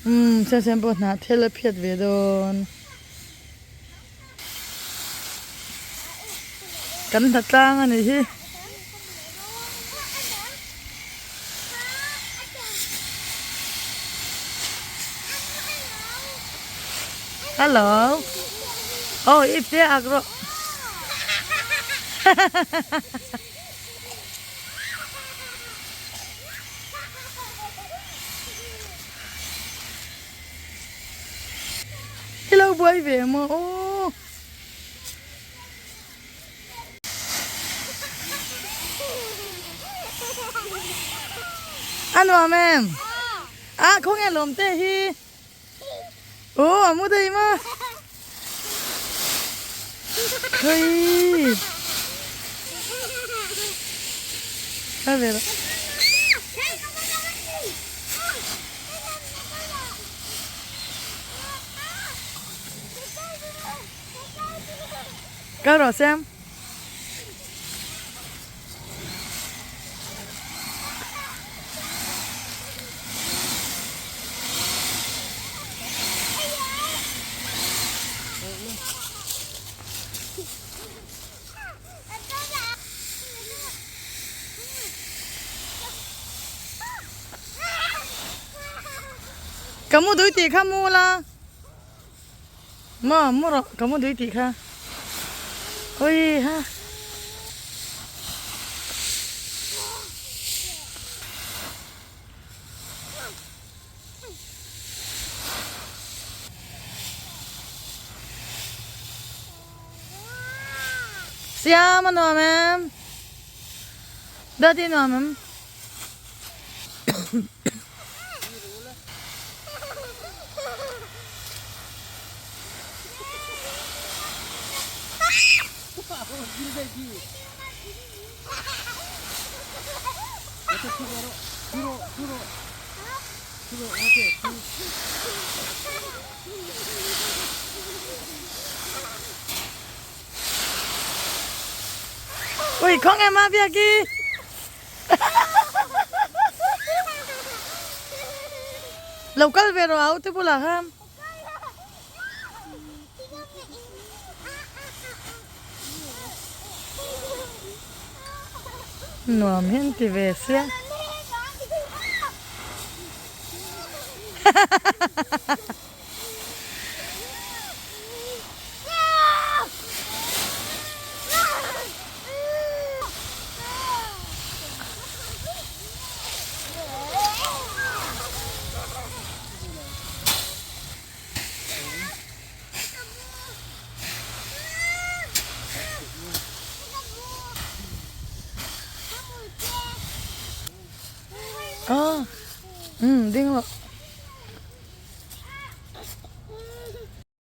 Umm Siamsiam pawh hnah thel a phiat ve dawn. Kan hna tlang a nih hi. Hello. Oh, if they are grow. Hello buai ve maw aw. A nuam em? A khawnge lawm te hi. Aw a mu daih ma. Khawi. Ka ve rawh. Kal rawh Sam. Ka mu dui tih kha mu la. Maw mu rawh ka mu dui tih kha. Ui ha. Siam a nuam em? Daddy nuam em? Ui khawnge mah biaki. Lo kal ve rawh au te bulah khan. Nuam hian ti ve sia. Aw umm ding rawh.